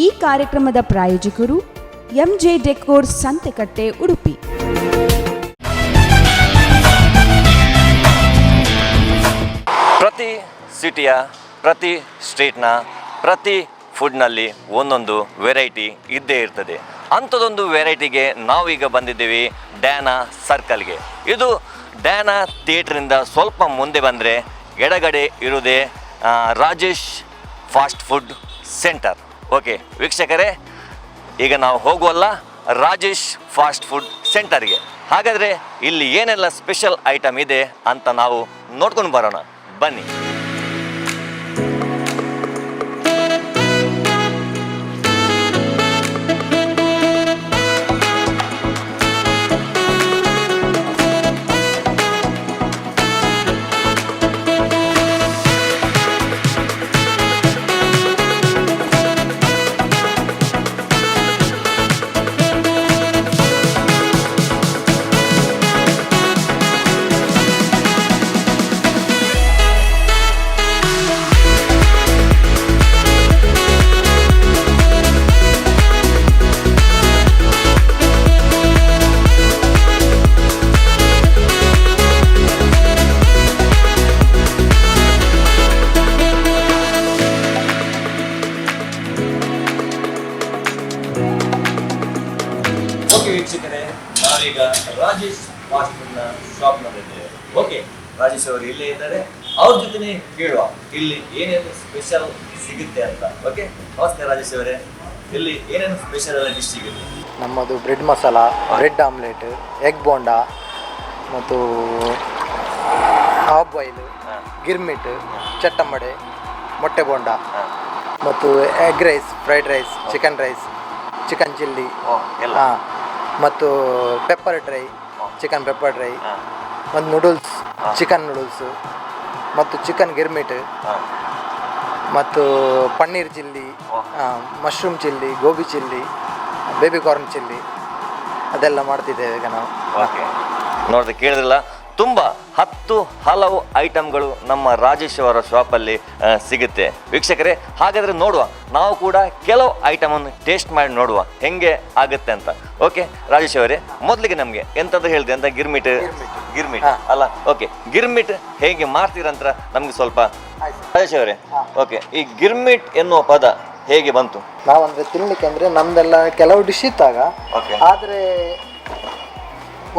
ಈ ಕಾರ್ಯಕ್ರಮದ ಪ್ರಾಯೋಜಕರು ಎಂಜೆ ಡೆಕೋರ್, ಸಂತೆಕಟ್ಟೆ, ಉಡುಪಿ. ಪ್ರತಿ ಸಿಟಿಯ ಪ್ರತಿ ಸ್ಟ್ರೀಟ್ನ ಪ್ರತಿ ಫುಡ್ನಲ್ಲಿ ಒಂದೊಂದು ವೆರೈಟಿ ಇದ್ದೇ ಇರ್ತದೆ. ಅಂಥದ್ದೊಂದು ವೆರೈಟಿಗೆ ನಾವೀಗ ಬಂದಿದ್ದೀವಿ ಡ್ಯಾನಾ ಸರ್ಕಲ್ಗೆ. ಇದು ಡ್ಯಾನಾ ಥಿಯೇಟ್ರಿಂದ ಸ್ವಲ್ಪ ಮುಂದೆ ಬಂದರೆ ಎಡಗಡೆ ಇರುವುದೇ Rajesh fast food centre. Okay ವೀಕ್ಷಕರೇ, ಈಗ ನಾವು ಹೋಗುವಲ್ಲ ರಾಜೇಶ್ ಫಾಸ್ಟ್ ಫುಡ್ ಸೆಂಟರ್ಗೆ. ಹಾಗಾದರೆ ಇಲ್ಲಿ ಏನೆಲ್ಲ ಸ್ಪೆಷಲ್ ಐಟಮ್ ಇದೆ ಅಂತ ನಾವು ನೋಡ್ಕೊಂಡು ಬರೋಣ ಬನ್ನಿ. ಓಕೆ ವೀಕ್ಷಕರೇ, ನಾವೀಗ ರಾಜೇಶ್ ಫಾಸ್ಟ್ ಫುಡ್ನ ಶಾಪ್ನಲ್ಲಿದ್ದೇವೆ. ಓಕೆ, ರಾಜೇಶ್ ಅವರು ಇಲ್ಲೇ ಇದ್ದಾರೆ. ಅವ್ರ ಜೊತೆನೇ ಕೇಳುವ ಇಲ್ಲಿ ಏನೇನು ಸ್ಪೆಷಲ್ ಸಿಗುತ್ತೆ ಅಂತ. ಓಕೆ, ನಮಸ್ತೆ ರಾಜೇಶ್ ಅವರೇ. ಇಲ್ಲಿ ಏನೇನು ಸ್ಪೆಷಲ್ ಎಲ್ಲ ಡಿಶ್ ಸಿಗುತ್ತೆ? ನಮ್ಮದು bread masala, bread omelette, egg bonda ಮತ್ತು ಹಾಫ್ ಬಾಯ್ಲು, ಗಿರ್ಮಿಟ್, ಚಟ್ಟಂಬಡೆ, ಮೊಟ್ಟೆ ಬೋಂಡ ಮತ್ತು egg rice, fried rice, chicken rice, chicken chilli. ಓ, ಎಲ್ಲ. ಹಾಂ, ಮತ್ತು pepper dry, chicken pepper dry ಮತ್ತು ನೂಡಲ್ಸ್, ಚಿಕನ್ ನೂಡಲ್ಸು ಮತ್ತು ಚಿಕನ್ ಗಿರ್ಮಿಟ್ ಮತ್ತು paneer chilli, mushroom chilli, gobi chilli, baby corn chilli, ಅದೆಲ್ಲ ಮಾಡ್ತಿದ್ದೇವೆ ಈಗ ನಾವು. ಓಕೆ, ನೋಡಿದ್ರೆ ಕೇಳಿದ್ರಲ್ಲ, ತುಂಬ ಹತ್ತು ಹಲವು ಐಟಮ್ಗಳು ನಮ್ಮ ರಾಜೇಶ್ ಅವರ ಶಾಪಲ್ಲಿ ಸಿಗುತ್ತೆ ವೀಕ್ಷಕರೇ. ಹಾಗಾದರೆ ನೋಡುವ, ನಾವು ಕೂಡ ಕೆಲವು ಐಟಮನ್ನು ಟೇಸ್ಟ್ ಮಾಡಿ ನೋಡುವ ಹೆಂಗೆ ಆಗುತ್ತೆ ಅಂತ. ಓಕೆ ರಾಜೇಶ್ ಅವರೇ, ಮೊದಲಿಗೆ ನಮಗೆ ಎಂತಾದ್ರೂ ಹೇಳಿದೆ ಅಂತ ಗಿರ್ಮಿಟ್. ಗಿರ್ಮಿಟ್ ಅಲ್ಲ? ಓಕೆ, ಗಿರ್ಮಿಟ್ ಹೇಗೆ ಮಾಡ್ತೀರಂತ ನಮಗೆ ಸ್ವಲ್ಪ ರಾಜೇಶ್ ಅವರೇ. ಓಕೆ, ಈ ಗಿರ್ಮಿಟ್ ಎನ್ನುವ ಪದ ಹೇಗೆ ಬಂತು? ನಾವಂದ್ರೆ ತಿನ್ಲಿಕ್ಕೆ ಅಂದರೆ ನಮ್ದೆಲ್ಲ ಕೆಲವು ಡಿಶ್ ಇತ್ತಾಗ. ಆದರೆ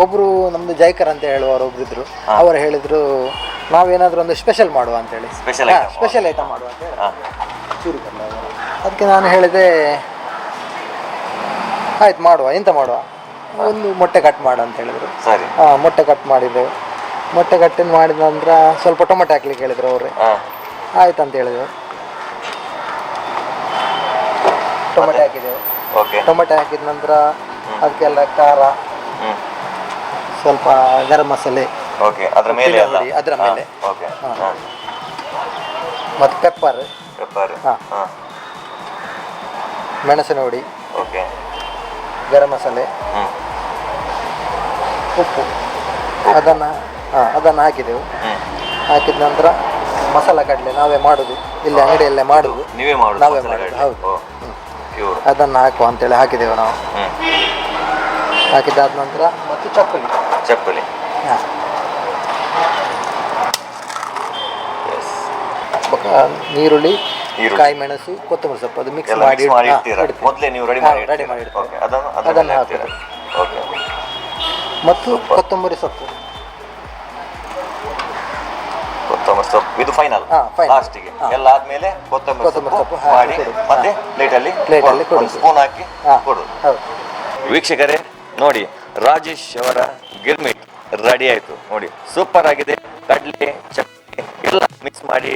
ಒಬ್ಬರು ನಮ್ಮದು ಜೈಕರ್ ಅಂತ ಹೇಳುವವರು ಒಬ್ರು ಇದ್ರು. ಅವರು ಹೇಳಿದ್ರು ನಾವೇನಾದರೂ ಒಂದು ಸ್ಪೆಷಲ್ ಮಾಡುವ ಅಂತೇಳಿ. Special item. Special item ಮಾಡುವ ಅಂತ ಹೇಳಿ ಚೂರು ಕಲ್ಲ ಅವರು. ಅದಕ್ಕೆ ನಾನು ಹೇಳಿದೆ, ಆಯ್ತು ಮಾಡುವ, ಎಂತ ಮಾಡುವ, ಒಂದು ಮೊಟ್ಟೆ ಕಟ್ ಮಾಡು ಅಂತ ಹೇಳಿದರು. ಹಾಂ, ಮೊಟ್ಟೆ ಕಟ್ ಮಾಡಿದ್ದೆವು. ಮೊಟ್ಟೆ ಕಟ್ ಮಾಡಿದ ನಂತರ ಸ್ವಲ್ಪ ಟೊಮೆಟೊ ಹಾಕ್ಲಿಕ್ಕೆ ಹೇಳಿದರು ಅವರು. ಆಯ್ತು ಅಂತ ಹೇಳಿದೆವು, ಟೊಮೆಟೊ ಹಾಕಿದೆವು. ಟೊಮೆಟೊ ಹಾಕಿದ ನಂತರ ಅದಕ್ಕೆಲ್ಲ ಖಾರ, ಸ್ವಲ್ಪ ಗರಂ ಮಸಾಲೆ, ಓಕೆ, ಅದರ ಮೇಲೆ ಅಲ್ಲ? ಹುಳಿ, ಅದರ ಮೇಲೆ. ಮತ್ತು ಪೆಪ್ಪರ್, ಪೆಪ್ಪರ್. ಮೆಣಸಿನ ಹುಡಿ, ಗರಂ ಮಸಾಲೆ, ಉಪ್ಪು, ಅದನ್ನು ಹಾಕಿದೆವು. ಹಾಕಿದ ನಂತರ ಮಸಾಲ ಕಡಲೆ ನಾವೇ ಮಾಡೋದು, ಇಲ್ಲಿ ಅಂಗಡಿಯಲ್ಲೇ ಮಾಡೋದು. ನೀವೇ ಮಾಡೋದು? ನಾವೇ ಮಸಾಲೆ ಮಾಡೋದು. ಕಡಲೆ? ಹೌದು. ಓ, ಪ್ಯೂರ್. ಅದನ್ನು ಹಾಕುವ ಅಂತೇಳಿ ಹಾಕಿದೆವು ನಾವು. ಹಾಕಿದಾದ ನಂತರ ಮತ್ತು ಚಕ್ಕುಲಿ. ಚಪ್ಪಲಿ. ಹಾಂ. ಎಸ್. ನೀರುಳ್ಳಿ, ಈರುಳ್ಳಿ. ಕಾಯಿ ಮೆಣಸು, ಕೊತ್ತಂಬರಿ ಸೊಪ್ಪು, ಅದು ಮಿಕ್ಸ್ ಎಲ್ಲ ಮಾಡಿ ಮಿಕ್ಸ್ ಮಾಡಿ ಇಡ್ತೀರಾ? ಇಡ್ತೇವೆ. ಮೊದಲೇ ನೀವು ರೆಡಿ ಮಾಡಿ ರೆಡಿ ಮಾಡಿ ಇಡ್ತೇವೆ. ಓಕೆ, ಅದನ್ನು ಅದರ ಅದನ್ನು ಮೇಲೆ ಹಾಕ್ತೀರಾ? ಓಕೆ. ಮತ್ತು ಕೊತ್ತಂಬರಿ ಸೊಪ್ಪು. ಕೊತ್ತಂಬರಿ ಸೊಪ್ಪು ಇದು ಫೈನಲ್? Final. ಲಾಸ್ಟಿಗೆ. ಎಲ್ಲ ಆದ್ಮೇಲೆ ಕೊತ್ತಂಬರಿ ಕೊತ್ತಂಬರಿ ಸೊಪ್ಪು ಸೊಪ್ಪು ಹಾಕಿ ಮಾಡಿ ಕೊಡುದು. ಮತ್ತೆ ಪ್ಲೇಟಲ್ಲಿ Plate ಅಲ್ಲಿ ಒಂದು ಕೊಡುದು. ಸ್ಪೂನ್ ಹಾಕಿ ಕೊಡುದು. ಹೌದು. ವೀಕ್ಷಕರೇ ನೋಡಿ, ರಾಜೇಶ್ ಅವರ ಗಿರ್ಮಿಟ್ ರೆಡಿ ಆಯಿತು ನೋಡಿ. ಸೂಪರ್ ಆಗಿದೆ. ಕಡಲೆ, ಚಟ್ನಿ ಎಲ್ಲ ಮಿಕ್ಸ್ ಮಾಡಿ,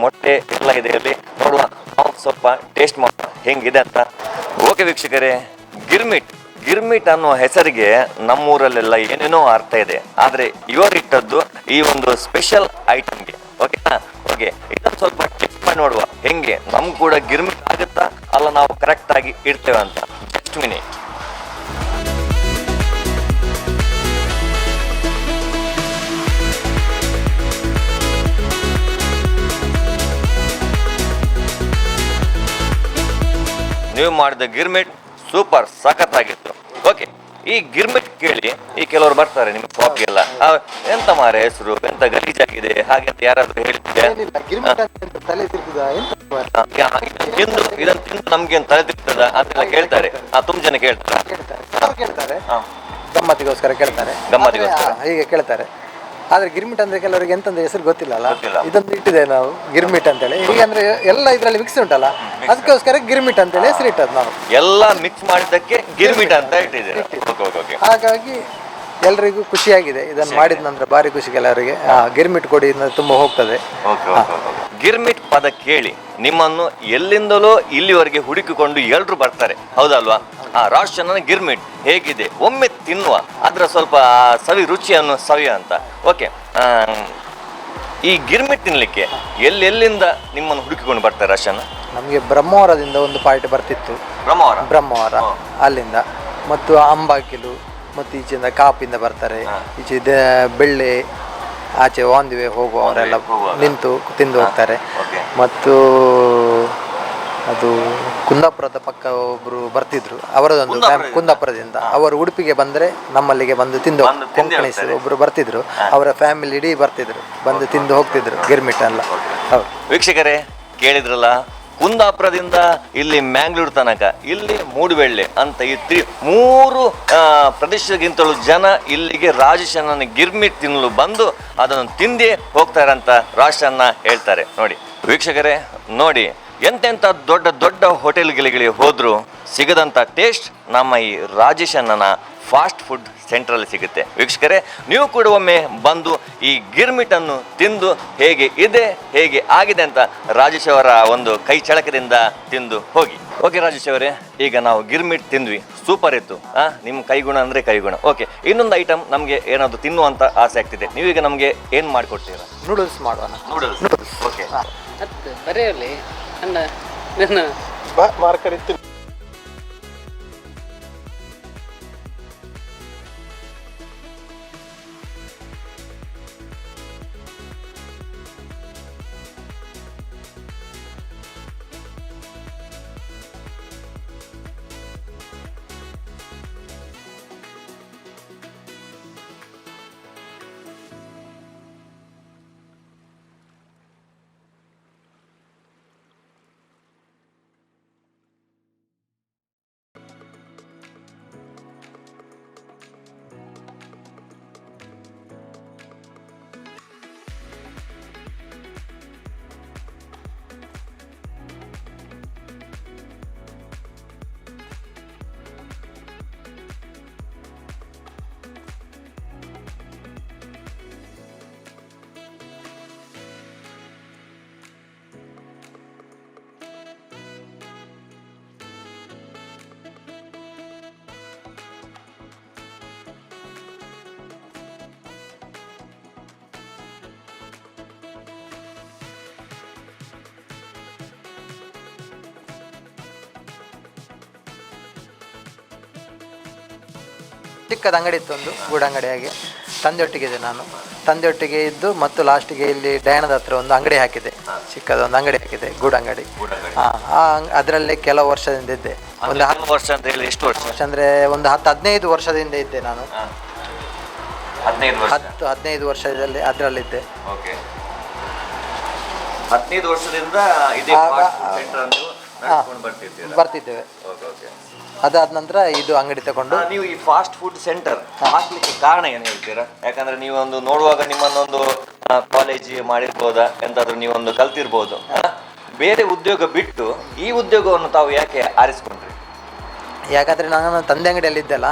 ಮೊಟ್ಟೆ ಎಲ್ಲ ಇದೆ ಅಲ್ಲಿ. ನೋಡುವ, ನಾವು ಸ್ವಲ್ಪ ಟೇಸ್ಟ್ ಮಾಡುವ ಹೆಂಗಿದೆ ಅಂತ. ಓಕೆ ವೀಕ್ಷಕರೇ, ಗಿರ್ಮಿಟ್ ಗಿರ್ಮಿಟ್ ಅನ್ನುವ ಹೆಸರಿಗೆ ನಮ್ಮೂರಲ್ಲೆಲ್ಲ ಏನೇನೋ ಅರ್ಥ ಇದೆ. ಆದರೆ ಇವರಿಟ್ಟದ್ದು ಈ ಒಂದು ಸ್ಪೆಷಲ್ ಐಟಮ್ಗೆ. ಓಕೆನಾ? ಓಕೆ, ಇದನ್ನು ಸ್ವಲ್ಪ ಟೇಸ್ಟ್ ಮಾಡಿ ನೋಡುವ ಹೆಂಗೆ, ನಮ್ಗೆ ಕೂಡ ಗಿರ್ಮಿಟ್ ಆಗುತ್ತಾ ಅಲ್ಲ, ನಾವು ಕರೆಕ್ಟ್ ಆಗಿ ಇಡ್ತೇವೆ ಅಂತ. Just minute. ನೀವು ಮಾಡಿದ ಗಿರ್ಮಿಟ್ ಸೂಪರ್, ಸಖತ್ತಾಗಿತ್ತು. ಓಕೆ, ಈ ಗಿರ್ಮಿಟ್ ಕೇಳಿ ಈ ಕೆಲವರು ಬರ್ತಾರೆ ನಿಮ್ಮ ಶಾಪ್ಗೆಲ್ಲ, ಎಂತ ಮಾರೆ ಹೆಸರು ಎಂತ ಗಲೀಜಾಗಿದೆ ಹಾಗೆ ಅಂತ ಯಾರಾದ್ರೂ ಹೇಳ್ತಿದ್ದೆ? ಏನಿಲ್ಲ, ಗಿರ್ಮಿಟ್ ಅಂತ ಎಂತ ತಲೆ ತಿರುಗುದ ಎಂತ ಮಾರ್ರೆ? ತಿಂದು ಇದನ್ನು ತಿಂದು ನಮ್ಗೆ ತಲೆ ತಿರುಗ್ತದ ಅಂತೆಲ್ಲ ಕೇಳ್ತಾರೆ. ತುಂಬ ಜನ ಕೇಳ್ತಾರೆ. ಕೇಳ್ತಾರೆ, ಕೆಲವರು ಕೇಳ್ತಾರೆ, ಗಮ್ಮತ್ತಿಗೋಸ್ಕರ ಕೇಳ್ತಾರೆ. ಗಮ್ಮತ್ತಿಗೋಸ್ಕರ. ಆದ್ರೆ, ಹೀಗೆ ಕೇಳ್ತಾರೆ. ಆದ್ರೆ ಗಿರ್ಮಿಟ್ ಅಂದ್ರೆ ಕೆಲವರಿಗೆ ಎಂತಂದ್ರೆ ಹೆಸರು ಗೊತ್ತಿಲ್ಲ ಅಲ್ಲ. ಗೊತ್ತಿಲ್ಲ. ಇದೊಂದು ಇಟ್ಟಿದೆ ನಾವು ಗಿರ್ಮಿಟ್ ಅಂತೇಳಿ. ಹೀಗೆ ಅಂದ್ರೆ ಎಲ್ಲ ಇದರಲ್ಲಿ ಮಿಕ್ಸ್ ಉಂಟಲ್ಲ, ಅದಕ್ಕೋಸ್ಕರ ಗಿರ್ಮಿಟ್ ಅಂತೇಳಿ ಹೆಸರು ಇಟ್ಟದ್ದು ನಾವು. ಎಲ್ಲ ಮಿಕ್ಸ್ ಮಾಡಿದ್ದಕ್ಕೆ ಗಿರ್ಮಿಟ್ ಅಂತ ಇಟ್ಟಿದ್ದೀರಾ. Okay okay okay. ಹಾಗಾಗಿ ಎಲ್ರಿಗೂ ಖುಷಿಯಾಗಿದೆ. ಇದನ್ನು ಮಾಡಿದ ನಂತರ ಭಾರಿ ಖುಷಿ ಕೆಲವರಿಗೆ. ಗಿರ್ಮಿಟ್ ಕೊಡಿ ಅಂದ್ರೆ ತುಂಬ ಹೋಗ್ತದೆ. Okay okay okay. Girmit ಪದ ಕೇಳಿ ನಿಮ್ಮನ್ನು ಎಲ್ಲಿಂದಲೋ ಇಲ್ಲಿವರೆಗೆ ಹುಡುಕಿಕೊಂಡು ಎಲ್ಲರೂ ಬರ್ತಾರೆ, ಹೌದಲ್ವಾ? ಆ ರಾಶನ ಗಿರ್ಮಿಟ್ ಹೇಗಿದೆ ಒಮ್ಮೆ ತಿನ್ನುವ, ಅದರ ಸ್ವಲ್ಪ ಆ ಸವಿ ರುಚಿಯನ್ನು ಸವಿಯ ಅಂತ. ಓಕೆ, ಈ ಗಿರ್ಮಿಟ್ ತಿನ್ನಲಿಕ್ಕೆ ಎಲ್ಲೆಲ್ಲಿಂದ ನಿಮ್ಮನ್ನು ಹುಡುಕಿಕೊಂಡು ಬರ್ತಾರೆ ರಾಶನ? ನಮಗೆ ಬ್ರಹ್ಮವರದಿಂದ ಒಂದು ಪಾರ್ಟಿ ಬರ್ತಿತ್ತು. ಬ್ರಹ್ಮವರ? ಬ್ರಹ್ಮವರ ಅಲ್ಲಿಂದ, ಮತ್ತು ಅಂಬಾಕಿಲು, ಮತ್ತು ಈಚೆಯಿಂದ ಕಾಪಿಂದ ಬರ್ತಾರೆ. ಈಚೆ ಬೆಳ್ಳೆ ಆಚೆ on the way ಹೋಗುವವರೆಲ್ಲ ಹೋಗುವಾಗ. ನಿಂತು ತಿಂದು ಹೋಗ್ತಾರೆ. ಮತ್ತು ಅದು ಕುಂದಾಪುರದ ಪಕ್ಕ ಒಬ್ಬರು ಬರ್ತಿದ್ರು, ಅವರದೊಂದು ಕುಂದಾಪುರದಿಂದ? ಕುಂದಾಪುರದಿಂದ ಅವರು ಉಡುಪಿಗೆ ಬಂದರೆ ನಮ್ಮಲ್ಲಿಗೆ ಬಂದು ತಿಂದು ಬಂದು ತಿಂದೇ ಕೊಂಕಣಿಸ್ ಹೋಗ್ತಾರೆ. ಒಬ್ಬರು ಬರ್ತಿದ್ರು. ಅವರ ಫ್ಯಾಮಿಲಿ ಇಡೀ ಬರ್ತಿದ್ರು, ಬಂದು ತಿಂದು ಹೋಗ್ತಿದ್ರು ಗಿರ್ಮಿಟ್ ಎಲ್ಲ. ಹೌದು. ವೀಕ್ಷಕರೇ, ಕೇಳಿದ್ರಲ್ಲ, ಕುಂದಾಪುರದಿಂದ ಇಲ್ಲಿ ಮ್ಯಾಂಗ್ಳೂರ್ ತನಕ, ಇಲ್ಲಿ ಮೂಡುಬೆಳ್ಳೆ ಅಂತ ಈ ಮೂರು ಪ್ರದೇಶಕ್ಕಿಂತಲೂ ಜನ ಇಲ್ಲಿಗೆ ರಾಜೇಶನ ಗಿರ್ಮಿಟ್ ತಿನ್ನಲು ಬಂದು ಅದನ್ನು ತಿಂದೇ ಹೋಗ್ತಾರಂತ ರಾಜನ್ನ ಹೇಳ್ತಾರೆ. ನೋಡಿ ವೀಕ್ಷಕರೇ, ನೋಡಿ ಎಂತೆಂಥ ದೊಡ್ಡ ದೊಡ್ಡ ಹೋಟೆಲ್ಗಳಿಗೆ ಹೋದರೂ ಸಿಗದಂಥ ಟೇಸ್ಟ್ ನಮ್ಮ ಈ ರಾಜೇಶಣ್ಣನ ಫಾಸ್ಟ್ ಫುಡ್ ಸೆಂಟ್ರಲ್ಲಿ ಸಿಗುತ್ತೆ. ವೀಕ್ಷಕರೇ, ನೀವು ಕೂಡ ಒಮ್ಮೆ ಬಂದು ಈ ಗಿರ್ಮಿಟನ್ನು ತಿಂದು ಹೇಗೆ ಇದೆ ಹೇಗೆ ಆಗಿದೆ ಅಂತ ರಾಜೇಶ್ ಅವರ ಒಂದು ಕೈ ಚಳಕದಿಂದ ತಿಂದು ಹೋಗಿ. ಓಕೆ ರಾಜೇಶ್ ಅವರೇ, ಈಗ ನಾವು ಗಿರ್ಮಿಟ್ ತಿಂದ್ವಿ, ಸೂಪರ್ ಇತ್ತು. ನಿಮ್ಮ ಕೈಗುಣ ಅಂದರೆ ಕೈಗುಣ. ಓಕೆ, ಇನ್ನೊಂದು ಐಟಮ್ ನಮಗೆ ಏನಾದರೂ ತಿನ್ನುವಂತ ಆಸೆ ಆಗ್ತಿದೆ. ನೀವೀಗ ನಮಗೆ ಏನು ಮಾಡಿಕೊಡ್ತೀರಾ? ನೂಡಲ್ಸ್ ಮಾಡೋಣ. ನೂಡಲ್ಸ್. ಓಕೆ. ಅತ್ತು ಬರೆಯಲಿ ಅಣ್ಣ ನನ್ನ. ಮಾರ್ಕರ್ ಇತ್ತು. ಚಿಕ್ಕದ ಅಂಗಡಿ ಇತ್ತು ಒಂದು ಗೂಡಂಗಡಿ ಹಾಗೆ. ತಂದೆಯೊಟ್ಟಿಗೆ ಇದೆ ನಾನು, ತಂದೆಯೊಟ್ಟಿಗೆ ಇದ್ದು ಮತ್ತು ಲಾಸ್ಟಿಗೆ ಇಲ್ಲಿ ಡಯಾನದ ಹತ್ರ ಒಂದು ಅಂಗಡಿ ಹಾಕಿದೆ, ಚಿಕ್ಕದ ಒಂದು ಅಂಗಡಿ ಹಾಕಿದೆ, ಗೂಡಂಗಡಿ. ಅದರಲ್ಲೇ ಕೆಲವು ವರ್ಷದಿಂದ ಇದ್ದೆ. ಒಂದು 10 ವರ್ಷ ಅಂತ ಹೇಳಿ ಎಷ್ಟು ವರ್ಷ? ವರ್ಷ ಅಂದರೆ ಒಂದು 10-15 ವರ್ಷದಿಂದ ಇದ್ದೆ ನಾನು. 15 ವರ್ಷ? 10-15 ವರ್ಷದಲ್ಲಿ ಅದರಲ್ಲಿದ್ದೆ. ಓಕೆ, 15 ವರ್ಷದಿಂದ ಇದೇ fast food centre ಅನ್ನು ನಡೆಸ್ಕೊಂಡು ಬರ್ತಿದ್ದೀರಾ? ಬರ್ತಿದ್ದೇವೆ. Okay okay. ಅದಾದ ನಂತರ ಇದು ಅಂಗಡಿ ತಗೊಂಡು. ನೀವು ಈ fast food centre ಹಾಕ್ಲಿಕ್ಕೆ ಕಾರಣ ಏನು ಹೇಳ್ತೀರಾ? ಯಾಕಂದ್ರೆ ನೀವೊಂದು ನೋಡುವಾಗ ನಿಮ್ಮನ್ನೊಂದು ಕಾಲೇಜ್ ಮಾಡಿರ್ಬೋದಾ, ಎಂತಾದ್ರೂ ನೀವೊಂದು ಕಲ್ತಿರ್ಬೋದು. ಬೇರೆ ಉದ್ಯೋಗ ಬಿಟ್ಟು ಈ ಉದ್ಯೋಗವನ್ನು ತಾವು ಯಾಕೆ ಆರಿಸ್ಕೊಂಡ್ರಿ? ಯಾಕಂದರೆ ನಾನು ತಂದೆ ಅಂಗಡಿಯಲ್ಲಿ ಇದ್ದೆಲ್ಲ,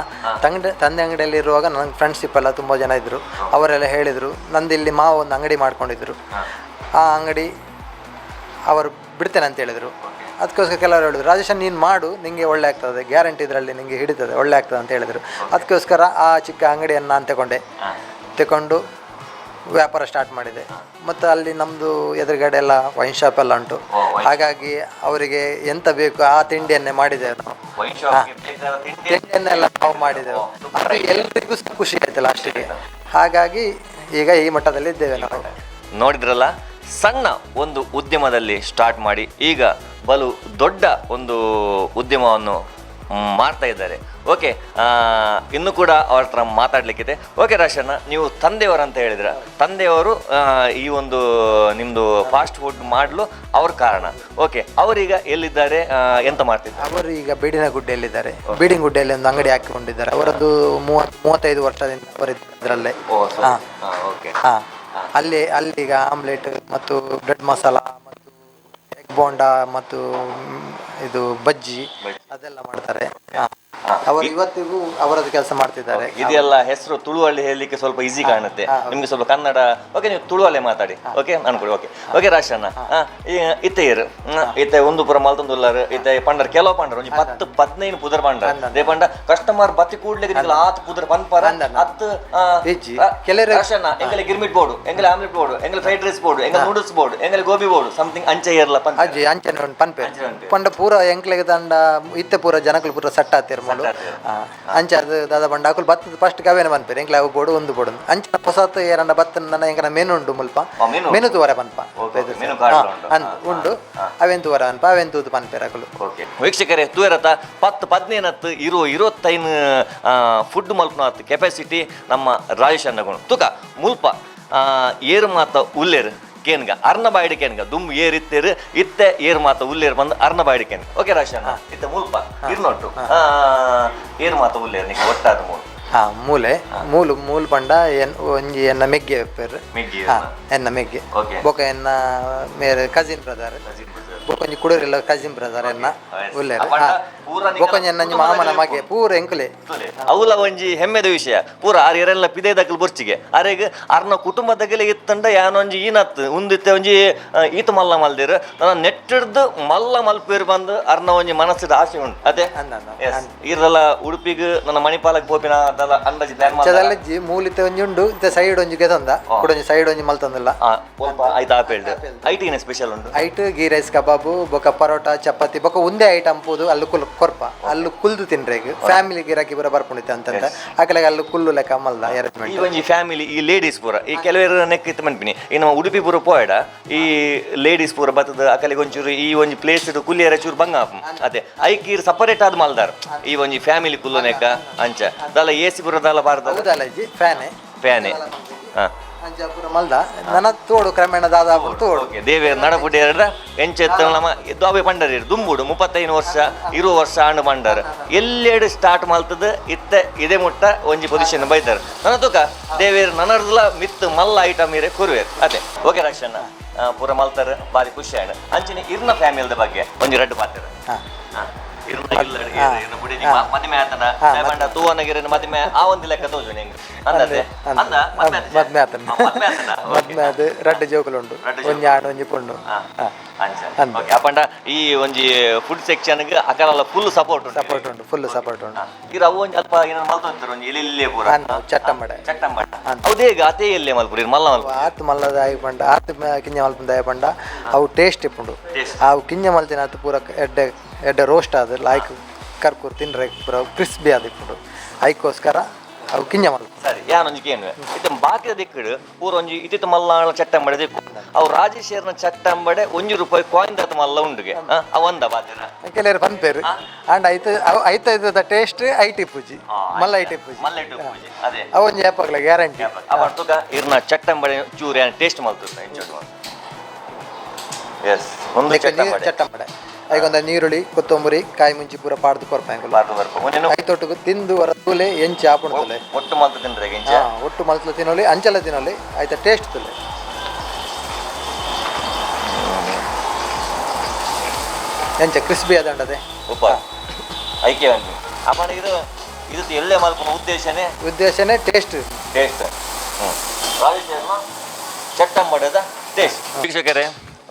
ತಂದೆ ಅಂಗಡಿಯಲ್ಲಿ ಇರುವಾಗ ನನಗೆ ಫ್ರೆಂಡ್ಶಿಪ್ ಎಲ್ಲ ತುಂಬ ಜನ ಇದ್ದರು. ಅವರೆಲ್ಲ ಹೇಳಿದರು. ನಂದು ಇಲ್ಲಿ ಮಾವ ಒಂದು ಅಂಗಡಿ ಮಾಡ್ಕೊಂಡಿದ್ರು, ಆ ಅಂಗಡಿ ಅವರು ಬಿಡ್ತೇನೆ ಅಂತ ಹೇಳಿದರು. ಅದಕ್ಕೋಸ್ಕರ ಕೆಲವರು ಹೇಳಿದ್ರು, ರಾಜೇಶ ನೀನು ಮಾಡು, ನಿನಗೆ ಒಳ್ಳೆ ಆಗ್ತದೆ, ಗ್ಯಾರಂಟಿ ಇದರಲ್ಲಿ ನಿನಗೆ ಹಿಡಿತದೆ, ಒಳ್ಳೆ ಆಗ್ತದೆ ಅಂತ ಹೇಳಿದರು. ಅದಕ್ಕೋಸ್ಕರ ಆ ಚಿಕ್ಕ ಅಂಗಡಿಯನ್ನು ನಾನು ತಗೊಂಡು ವ್ಯಾಪಾರ ಸ್ಟಾರ್ಟ್ ಮಾಡಿದೆ. ಮತ್ತು ಅಲ್ಲಿ ನಮ್ಮದು ಎದುರುಗಡೆ ಎಲ್ಲ ವೈನ್ ಶಾಪ್ ಎಲ್ಲ ಉಂಟು, ಹಾಗಾಗಿ ಅವರಿಗೆ ಎಂತ ಬೇಕು ಆ ತಿಂಡಿಯನ್ನೇ ಮಾಡಿದೆವು ನಾವು. ವೈನ್ ಶಾಪ್ಗೆ ಬೇಕಾದ ತಿಂಡಿ ತಿಂಡಿಯನ್ನೆಲ್ಲ ನಾವು ಮಾಡಿದೆವು. ಅದು ಎಲ್ರಿಗೂ ಸಹ ಖುಷಿ ಆಯಿತು ಲಾಸ್ಟಿಗೆ. ಹಾಗಾಗಿ ಈಗ ಈ ಮಟ್ಟದಲ್ಲಿ ಇದ್ದೇವೆ ನಾವು. ನೋಡಿದ್ರಲ್ಲ, ಸಣ್ಣ ಒಂದು ಉದ್ಯಮದಲ್ಲಿ ಸ್ಟಾರ್ಟ್ ಮಾಡಿ ಈಗ ಬಲು ದೊಡ್ಡ ಒಂದು ಉದ್ಯಮವನ್ನು ಮಾಡ್ತಾ ಇದ್ದಾರೆ. ಓಕೆ, ಇನ್ನೂ ಕೂಡ ಅವ್ರ ಹತ್ರ ಮಾತಾಡಲಿಕ್ಕಿದೆ. ಓಕೆ ರಾಶಣ್ಣ, ನೀವು ತಂದೆಯವರು ಅಂತ ಹೇಳಿದ್ರ, ತಂದೆಯವರು ಈ ಒಂದು ನಿಮ್ಮದು ಫಾಸ್ಟ್ ಫುಡ್ ಮಾಡಲು ಅವ್ರ ಕಾರಣ. ಓಕೆ, ಅವರೀಗ ಎಲ್ಲಿದ್ದಾರೆ, ಎಂತ ಮಾಡ್ತಿದ್ದಾರೆ? ಅವರು ಈಗ ಬೇಡಿನಗುಡ್ಡೆಯಲ್ಲಿದ್ದಾರೆ. ಬೇಡಿನಗುಡ್ಡೆಯಲ್ಲಿ ಒಂದು ಅಂಗಡಿ ಹಾಕಿಕೊಂಡಿದ್ದಾರೆ. ಅವರದ್ದು 30-35 ವರ್ಷದಿಂದ ಅವರಿದ್ದರಲ್ಲೇ. ಹಾಂ ಓಕೆ. ಹಾಂ, ಅಲ್ಲಿ ಅಲ್ಲಿ ಈಗ ಆಮ್ಲೆಟ್ ಮತ್ತು ಬ್ರೆಡ್ ಮಸಾಲ ಮತ್ತು ಎಗ್ ಬೋಂಡ ಮತ್ತು ಇದು ಬಜ್ಜಿ ಅದೆಲ್ಲ ಮಾಡ್ತಾರೆ. ಹಾ. ಅವರು ಇವತ್ತಿಗೂ ಅವರದ್ದು ಕೆಲಸ ಮಾಡ್ತಿದ್ದಾರೆ. ಇದೆಲ್ಲ ಹೆಸರು ತುಳುವಲ್ಲಿ ಹೇಳಲಿಕ್ಕೆ ಸ್ವಲ್ಪ ಈಸಿ ಕಾಣುತ್ತೆ ನಿಮ್ಗೆ, ಸ್ವಲ್ಪ ಕನ್ನಡ. ಓಕೆ, ನೀವು ತುಳುವಲ್ಲೇ ಮಾತಾಡಿ. ಓಕೆ, ನಾನು ಕೂಡ ಓಕೆ. ಓಕೆ ರಾಶಣ್ಣ, ಇತ್ತೆ ಇರು ಇತ್ತೆ ಒಂದು ಪುರ ಮಲ್ತೊಂದುಲ್ಲಾರು ಇತ್ತೆ ಪಂಡರ್ ಕೆಲವು ಪಂಡರ್ ಒಂಜಿ 10-15 ಪುದರ್ ಪಂಡರ್ they ಪಂಡ ಕಸ್ಟಮರ್ ಬತ್ತಿ ಕೂಡ್ಲೆ ನಿಕಲ ಆತ್ ಪುದರ್ ಪನ್ಪರ ಅತ್. ಇಜ್ಜಿ. ಕೆಲವ್ರು- ರಾಶಣ್ಣ, ಎಂಗಲೆ ಗಿರ್ಮಿಟ್ ಬೋರ್ಡು, ಎಂಗಲೆ ಆಮ್ಲೆಟ್ ಬೋರ್ಡು, ಎಂಗಲೆ fried rice board, ಎಂಗಲೆ noodles board, ಎಂಗಲೆ ಗೋಬಿ board, something ಅಂಚೆ ಇರಲ್ಲ ಪಂಚ. ಅಜ್ಜಿ ಅಂಚನೆ ಉಂಟು ಪನ್ಪೆ ಪಂಡ ಪೂರ ಎಂಕ್ಲೆಗ್ ತಂಡ ಇತ್ತೆ ಪೂರ ಜನಕುಲು ಪೂರ ಸಟ್ಟ ಆತಿರ್ ಮೂಲು. ಅಂಚ ಅದು ದಾದ ಪಂಡ ಅಕುಲು ಬತ್ತದ ಫಸ್ಟ್ ಕವೇನ ಪನ್ಪೆರ್ ಎಂಕ್ಲೆ ಅವು ಬೋಡು ಒಂದು ಬೋಡು ಅಂಚ ಹೊಸತ್ ಏರಂಡ ಬತ್ತನ ನನ್ನ ಎಂಕನ ಮೆನು ಉಂಡು ಮುಲ್ಪ. ಮೆನು. ಮೆನು ತೂವರೆ ಪನ್ಪ. Okay, menu card ಉಂಟು. ಅಂದ್ ಉಂಡು, ಅವೆನ್ ತೂವರೆ ಪನ್ಪ, ಅವೆನ್ ತೂದು ಪನ್ಪೆರ್ ಅಕುಲು. ಓಕೆ ವೀಕ್ಷಕರೇ, ತೂಯರತ 10-15 ಇರೋ 25 ಫುಡ್ ಮಲ್ಪನ ಕೆಪಾಸಿಟಿ ನಮ್ಮ ರಾಜೇಶ್ ಅಣ್ಣಗುಣ. ತುಕ ಮುಲ್ಪ ಏರು ಮಾತ ಉಲ್ಲೇರು ಕೇನ್ಗ ಅರ್ನ ಬಾಯಿಡಿ ಕೇನ್ಗ ದುಮ್ ಏರ್ ಇತ್ತೇರು ಇತ್ತೆ ಏರು ಮಾತ ಉಲ್ಲೇರು ಬಂದು ಅರ್ನ ಬಾಯಿಡಿ ಕೇನ್. ಓಕೆ ರಾಜೇಶ್ ಅಣ್ಣ, ಇತ್ತೆ ಮುಲ್ಪ ಇರ್ನೊಟ್ಟು ಏರು ಮಾತ ಉಲ್ಲೇರು ನಿಂಗೆ ಒಟ್ಟಾದ ಮೂಲು? ಹಾ, ಮೂಲೆ ಮೂಲು ಮೂಲು ಪಂಡ ಎನ್ ಒಂಜಿ ಎನ್ನ ಮೆಗ್ಗೆ ಪೆರ್. ಮೆಗ್ಗೆ. ಹಾ, ಎನ್ನ ಮೆಗ್ಗೆ. ಬೊಕ ಎನ್ನ ಮೇರೆ ಕಸಿನ್ ಬ್ರದರ್, ಬೊಕ ಒಂಜಿ ಕುಡೂರೆಲ್ಲ ಕಸಿನ್ ಬ್ರದರ್ ಎನ್ನ ಉಲ್ಲೇರು. ಅಪಂಡ ಪೂರ ನಿಕಲ ಬೊಕ ಒಂಜಿ ಎನ್ನ ಒಂಜಿ ಮಾಮನ ಮಗೆ ಪೂರ ಎಂಕುಲೆ. ಅವುಲ ಒಂಜಿ ಹೆಮ್ಮೆದ ವಿಷಯ. ಪೂರ ಆರ್ ಎರೆಲ್ಲ ಪಿದೇದಕಲ್ ಬೊರ್ಚಿಗೆ ಅರೆಗ್ ಅರ್ನ ಕುಟುಂಬದಗಲೆ ಇತ್ತಂಡ ಯಾನೊಂಜಿ ಈನತ್ ಉಂದಿತ್ತೆ ಒಂಜಿ ಈತ ಮಲ್ಲ ಮಲ್ದಿರು ನನ್ನ ನೆಟ್ಟಿಡ್ದು ಮಲ್ಲ ಮಲ್ಪೇರು ಬಂದು ಅರ್ನ ಒಂಜಿ ಮನಸ್ಸಿದ ಆಸೆ ಉಂಟು ಅದೇ. ಅಂದ ಅಂದ. Yes. ಈರೆಲ್ಲ ಉಡುಪಿಗ್ ನನ್ನ ಮಣಿಪಾಲಕ್ ಪೋಪಿನ ಅದೆಲ್ಲ ಅಂದಾಜಿ ಪ್ಲಾನ್ ಮಾಡ್ತಾರ? ಚದಲ್ಲಜ್ಜಿ ಮೂಲಿತೆ ಒಂಜಿ ಉಂಡು, ಇತ್ತೆ ಸೈಡ್ ಒಂಜಿ ಗೆತಂದ ಕುಡೊಂಜಿ ಸೈಡ್ ಒಂಜಿ ಮಲ್ತಂದಿಲ್ಲ. ಒಲ್ಪ ಆಯ್ತು ಆಪೇಲ್ಡ್ ಐಟಿನ ಸ್ಪೆಷಲ್ ಉಂಡು? ಐಟ್ ಗೀ ರೈಸ್ ಕಬಾಬು ಬೊಕ ಪರೋಟ ಚಪಾತಿ ಬೊಕ ಒಂದೇ ಐಟಮ್ ಪೋದು ಅಲ್ಲು ಕುಲ್ ಕೊರ್ಪ ಅಲ್ಲು ಕುಲ್ದು ತಿನ್ರೆಗ್ ಫ್ಯಾಮಿಲಿ ಗಿರಾಕಿ ಪೂರ ಬರ್ಪುಂಡಿತ್ತೆ ಅಂತಂತ ಅಕಲೆಗ್ ಅಲ್ಲು ಕುಲ್ಲು ಲೆಕ್ಕ ಮಲ್ದ ಅರೇಂಜ್ಮೆಂಟ್. ಈ ಒಂಜಿ ಫ್ಯಾಮಿಲಿ ಈ ಲೇಡೀಸ್ ಪೂರ ಈ ಕೆಲವರು ನೆಕ್ ಇತ್ತು ಮನ್ಪಿನಿ ಈ ನಮ್ಮ ಉಡುಪಿ ಪೂರ ಪೋಯಡ ಈ ಲೇಡೀಸ್ ಪೂರ ಬತ್ತದ ಅಕಲಿಗೆ ಒಂಚೂರು ಈ ಒಂಜಿ ಪ್ಲೇಸ್ ಕುಲ್ಲಿಯರ ಚೂರು ಬಂಗ ಆಪುಂ. ಅದೇ ಐಕ್ ಈರ್ ಸಪರೇಟ್ ಆದ್ ಮಲ್ದಾರ್ ಈ ಒಂಜಿ ಫ್ಯಾಮಿಲಿ ಕುಲ್ಲು ನೆಕ್ಕ ಅಂಚ ದಾಲ ಎ ಸಿ ಪೂರ ದಾಲ ಬಾರ್ದ? ಹೌದಲ್ಲ ಅಜ್ಜಿ, ಫ್ಯಾನೆ. ಫ್ಯಾನೆ, ಹಾ. ಅಂಚ ಪೂರ ಮಲ್ದ ನನ ತೋಡು ಕ್ರಮೇಣ ದಾದಾ ತೋಡು. ಓಕೆ, ದೇವೇರ್ ನಡಪುಡಿ ಎರಡ ಎಂಚೆತ್ತ ನಮ್ಮ ದಾವೆ ಪಂಡರ್ ದುಂಬುಡು 35 ವರ್ಷ 20 ವರ್ಷ ಆಂಡು ಪಂಡರ್ ಎಲ್ಲೆಡು ಸ್ಟಾರ್ಟ್ ಮಲ್ತದ ಇತ್ತೆ ಇದೇ ಮುಟ್ಟ ಒಂಜಿ ಪೊಸಿಷನ್ ಬೈತಾರೆ. ನನ್ನ ತುಕ ದೇವೇರ್ ನನರ್ದಲ ಮಿತ್ ಮಲ್ಲ ಐಟಮ್ ಇರೆ ಕುರುವೇರ್ ಅದೇ. ಓಕೆ ರಕ್ಷಣ್ಣ, ಪೂರ ಮಲ್ತಾರ ಬಾರಿ ಖುಷಿ ಆಯ್ತು. ಅಂಚಿನ ಇರ್ನ ಫ್ಯಾಮಿಲಿದ ಬಗ್ಗೆ ಒಂಜಿ ರಡ್ಡು ಪಾತೆರ. ಹಾ. ಇರ್ನ ಇಲ್ಲ ಇರ್ನ ಬುಡಿ ಮದಿಮೆ ಆತನ ಪಂಡ ತೂವನಗಿರಿನ ಮದಿಮೆ ಆ ಒಂದು ಲೆಕ್ಕ ತೋಜುನಿ ಹೆಂಗ್ ಅಂದತೆ ಅಂದ ಮದ್ಮೆ ಆತಜ? ಮದ್ಮೆ ಆತನ. ಮದ್ಮೆ ಆತನ. ಓಕೆ. ಮದ್ಮೆ ಅದು ರಡ್ಡು ಜೋಕುಲು ಉಂಡು, ಒಂಜಿ ಆಣು ಒಂಜಿ ಪೊಣ್ಣು. ಹಾ. ಅಂಚ. ಅಂದ್. ಓಕೆ, ಅಪಂಡ ಈ ಒಂಜಿ ಫುಡ್ ಸೆಕ್ಷನ್ ಗೆ ಅಕಲಲ್ಲ ಫುಲ್ ಸಪೋರ್ಟ್ ಉಂಟು. ಸಪೋರ್ಟ್ ಉಂಟು, ಫುಲ್ ಸಪೋರ್ಟ್ ಉಂಟು. ಇರ ಅವು ಒಂಜಿ ಅಲ್ಪ ಏನಾರು ಮಲ್ತೊಂತಾರೆ ಒಂಜಿ ಎಲ್ಲಿ ಪೂರ. ಅಂದ್ ಚಟ್ಟಂಬಡೆ. ಚಟ್ಟಂಬಡ ಹೌದೇ ಈಗ ಅತೇ ಎಲ್ಲೇ ಮಲ್ಪುರಿ ಇರ್ ಮಲ್ಲ ಮಲ್ಪುರಿ. ಆತ್ ಮಲ್ಲದ ಆಯಿ ಪಂಡ ಆತ್ ಕಿಂಜ ಮಲ್ಪುಂದಾಯ ಪಂಡ ಅವು ಟೇಸ್ಟ್ ಇಪ್ಪುಂಡು. Taste. ಅವು ಕಿಂಜ ಮಲ್ತಿನ ಆತ್ ಪೂರ ಎಡ್ಡೆ ಎಡ್ಡೆ ರೋಸ್ಟ್ ಆದ್ ಲಾಯ್ಕ್ ಕರ್ಕೂರ್ ತಿನ್ರೆ ಪೂರ ಕ್ರಿಸ್ಪಿ ಆದ್ ಇಪ್ಪುಂಡು. ಐಕೋಸ್ಕರ ಅವು ಕಿಂಜ ಮಲ್ಪು. ಸರಿ, ಯಾನೊಂಜಿ ಕೇನ್ವೆ ಇತ್ತೆ ಬಾಕಿದ ದಿಕ್ಕಡು ಪೂರ ಒಂಜಿ ಇತ್ತಿತ್ತ ಮಲ್ಲಾಳ ಚಟ್ಟಂಬಡೆ ದಿಕ್ಕು ಅವು ರಾಜೇಶ್ವರನ ಚಟ್ಟಂಬಡೆ ಒಂಜಿ ರೂಪಾಯಿ ಕಾಯಿನ್ ದತ್ತ ಮಲ್ಲ ಉಂಡುಗೆ ಅವು ಒಂದ ಬಾತಿರ? ಕೆಲವರು ಪನ್ಪೇರು ಅಂಡ್ ಐತ ಅವು ಐತ ಐತದ ಟೇಸ್ಟ್ ಐಟ್ ಇಪ್ಪುಜಿ, ಮಲ್ಲ ಐಟ್ ಇಪ್ಪುಜಿ. ಮಲ್ಲ ಇಟ್ಟು ಪೂಜೆ ಅದೇ. ಅವು ಒಂಜಿ ಯಾಪಗ್ಲ ಗ್ಯಾರಂಟಿ. ಅವ ತುಕ ಇರ್ನ ಚಟ್ಟಂಬಡೆ ಚೂರು ಯಾನ್ ಟೇಸ್ಟ್ ಮಲ್ತುತ್ತ ಇಂಚೊಟ್ಟು. ಎಸ್, ಒಂದು ಚಟ್ಟಂಬಡೆ. ಚಟ್ಟಂಬಡೆ ಐಗೊಂದ ನೀರುಳ್ಳಿ ಕೊತ್ತಂಬರಿ ಕಾಯಿ ಮುಂಚಿ ಪೂರ ಪಾಡ್ದು ಕೊರ್ಪ ಎಂಕುಲು. ಬಾರ್ದು ಬರ್ಪ ಒಂಜೆನು. ಐತೊಟ್ಟುಗು ತಿಂದು ಹೊರ ತೂಲೆ ಎಂಚಿ ಆಪುಂಡು ತುಲೆ. ಒಟ್ಟು ಮಲ್ತು ತಿಂದ್ರೆ ಇಂಚ. ಹಾ, ಒಟ್ಟು ಮಲ್ತಲ ತಿನ್ನೋಲಿ ಅಂಚಲ ತಿನ್ನೋಲಿ ಆಯ್ತಾ ಟೇಸ್ಟ್ ತುಲೆ. ಎಂಚ ಕ್ರಿಸ್ಪಿ ಅದಂಡದೆ. ಉಪ್ಪ ಐಕೆ ಒಂದು ಅಪ್ಪಣ ಇದು ಇದು ಎಲ್ಲೇ ಮಲ್ಪುನ ಉದ್ದೇಶನೇ ಉದ್ದೇಶನೇ ಟೇಸ್ಟ್. ಟೇಸ್ಟ್. ರಾಜೇಶ್ ಚಟ್ಟಂಬಡದ ಟೇಸ್ಟ್. ವೀಕ್ಷಕರೇ,